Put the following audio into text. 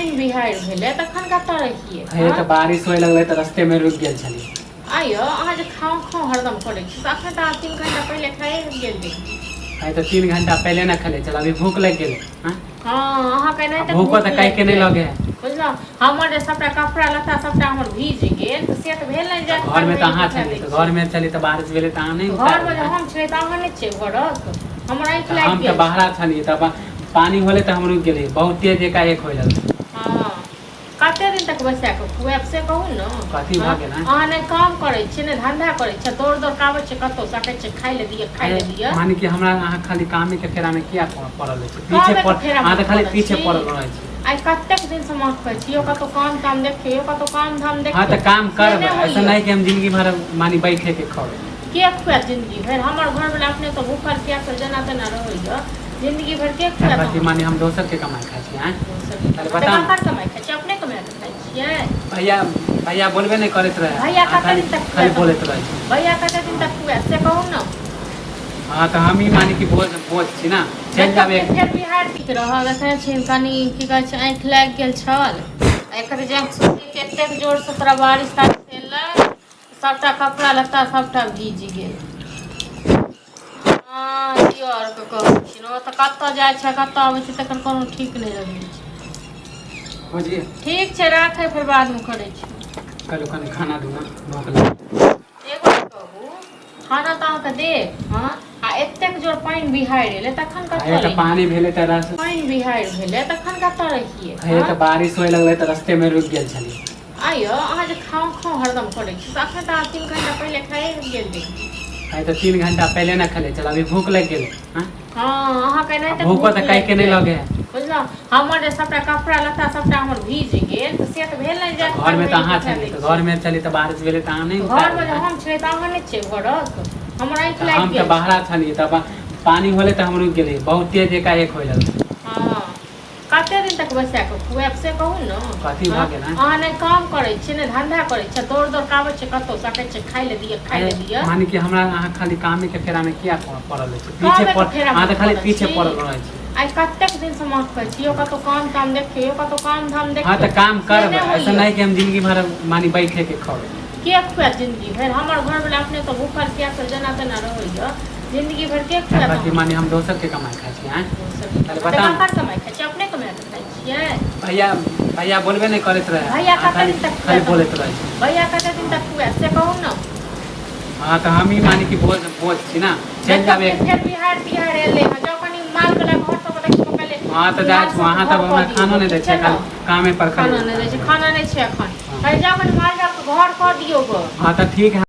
पानि बिहाड़ि भेलै तखन कतऽ रहियै? हे, तऽ बारिश होए लगलै तऽ रस्तेमे रुकि गेल छलियै। आइयो अहाँ जे खाउ खाउ हरदम करै छी, से अखन तऽ अहाँ 3 घंटा पहिले खाए गेल रहियै। आइ तऽ 3 घंटा पहिले ने खेले छल, अभी भूख लागि गेलै। हँ। हँ, अहाँके एनाहिते आ भूखो भूख तऽ काहे के लागि नहि गेल। लगे है। बुझलहुँ, हमर जे सभटा कपड़ा लत्ता सभटा हमर भीज गेल, तऽ से तऽ भेल नहि जे घरमे तऽ अहाँ उठा छलियै दै तऽ छी। घरमे छलियै तऽ बारिश भेलै तऽ अहाँ नहि घरमे उतारलियै। जे हम छलियै तऽ अहाँ नहि छियै घरक? हमर आँखि तऽ लागि हम तऽ गेल। बाहरा छलियै, तब पानी होलै तऽ हम रुकि गेलियै, बहुत तेज एकाएक होय लगलै। हँ, कते दिन तक बैसा कऽ खुआएब, से कहू ने। कथी भऽ गेल, आँय? अहाँ नहि काम करै छियै, नहि धंधा करै छियै, दौड़ दौड़ कऽ आबै छियै कतहु सकै छियै, खाय लए दिअ, खाय लए दिअ। माने कि हमरा अहाँ खाली कामे के फेरामे किया पड़ल रहै छी? पीछे कामेके पड़ फेरामे अहाँ तऽ खाली पड़ल पीछे छी। पड़ल रहै छी। आइ कतेक दिनसँ हम अहाँके कहै छी, यौ कतहु काम ताम देखियौ, यौ कतहु काम धाम देखियौ। हँ, तऽ काम से करब। नहि ऐसा होइए। नहि कि हम जिंदगी भर मानी बैठे के खबै। के खुआएत जिंदगी भरि? हमर घरवला अपने तऽ भूखल प्यासल जेना तेना रहैए, जिंदगी भरि के खुआएत? कथी, माने हम दोसर के कमाइ खाइ छी, आँय? अहाँके? बताउ ने। ककर कमाइ खाइ छियै? अपने कमाइ कऽ खाइ छियै? भैया, भैया बोलबे नहि करैत रहै। भैया अहाँ कते खाली दिन तक खाली खुआएत? बोलैत रहै छी। भैया कते दिन तक खुआएत, से कहू ने। हँ, तऽ हम ही माने कि बोझ बोझ छी ने, चलि जाब एक फेर बिहार ठीक रहल। एखन छी कनि, की कहै छै, आँखि लागि गेल छल। एकर जे आँखि सुखी, एतेक जोरसँ तोरा बारिश तारिश एलै, सभटा कपड़ा लत्ता सभटा भीज गेल। हँ, दियौ आरके कहै छी ने, ओ तऽ कतऽ जाइ छै, कतऽ आबै छै, तकर कोनो ठीक नहि रहै छै। बुझिए। ठीक छै, राखै, फेर बादमे करै छी। कहलहुँ कनि खाना दू ने, भूख लागल। एगो कहू, खाना तऽ अहाँके देब। हँ, आ एतेक जोर पानि बिहाड़ि एलै तखन हे कतऽ तऽ रहियै? पानी भेलै तऽ रस पानि बिहाड़ि भेलै तखन कतऽ रहियै? हे, तऽ बारिश होए लगलै तऽ रस्तेमे रुकि गेल छलियै। आइयो अहाँ जे खाउ खाउ हरदम करै छी, से अखन तऽ अहाँ 3 घंटा पहिले खाए गेल रहियै। आइ तऽ 3 घंटा पहिले ने खेले छल, अभी भूख लागि गेलै। हँ। हँ, अहाँके एनाहिते भूखो भूख तऽ काहे के लागि नहि गेल। लगे है। बुझलहुँ, हमर जे सभटा कपड़ा लत्ता सभटा हमर भीज गेल, तऽ से तऽ भेल नहि जे घरमे तऽ अहाँ उठा छलियै दै तऽ छी। घरमे छलियै तऽ बारिश भेलै तऽ अहाँ नहि घरमे जे उतारलियै। हम छलियै तऽ अहाँ नहि छियै घरक? हमर आँखि तऽ लागि हम तऽ गेल। बाहरा छलियै, तब पानी होलै तऽ हम रुकि गेलियै, बहुत तेज एकाएक होय लगलै। हँ, कते दिन तक बैसा कऽ खुआएब, से कहू ने। कथी भऽ गेल, आँय? अहाँ नहि काम करै छियै, नहि धंधा करै छियै, दौड़ दौड़ कऽ आबै छियै कतहु सकै छियै, खाय लए दिअ, खाय लए दिअ। माने कि हमरा अहाँ खाली कामे के फेरामे किया पड़ल रहै छी? पीछे कामेके पड़ फेरामे अहाँ तऽ खाली पड़ल पीछे छी। पड़ल रहै छी। आइ कतेक दिनसँ हम अहाँके कहै छी, यौ कतहु काम ताम देखियौ, यौ कतहु काम धाम देखियौ। हँ, तऽ काम से करब। नहि ऐसा होइए। नहि कि हम जिंदगी भर मानी बैठे के खबै। के खुआएत जिंदगी भरि? हमर घरवला अपने तऽ भूखल प्यासल जेना तेना रहैए, जिंदगी भरि के खुआएत? कथी, माने हम दोसर के कमाइ खाइ छी, आँय? अहाँके? बताउ ने। ककर कमाइ खाइ छियै? अपने कमाइ कऽ खाइ छियै? भैया, भैया बोलबे नहि करैत रहै। भैया अहाँ कते खाली दिन तक खाली खुआएत? बोलैत रहै छी। भैया कते दिन तक खुआएत, से कहू ने। हँ, तऽ हम ही माने कि बोझ बोझ छी ने, चलि जाब एक फेर बिहार तिहार एलै हँ, जाउ कनि माल वला घर सब देखियौ पहिले। हँ, तऽ जाइ माल छी सबके वहाँ, घर तब कऽ हमरा दियौ, खानो नहि दै ठीक छै छै खाली ने? कामे पर खाना खाली नहि दै छै, खाना नहि छै एखन। हँ। कनि जाउ, कनि माल जाल के घर कऽ दियौ गऽ। हँ, तऽ ठीक है।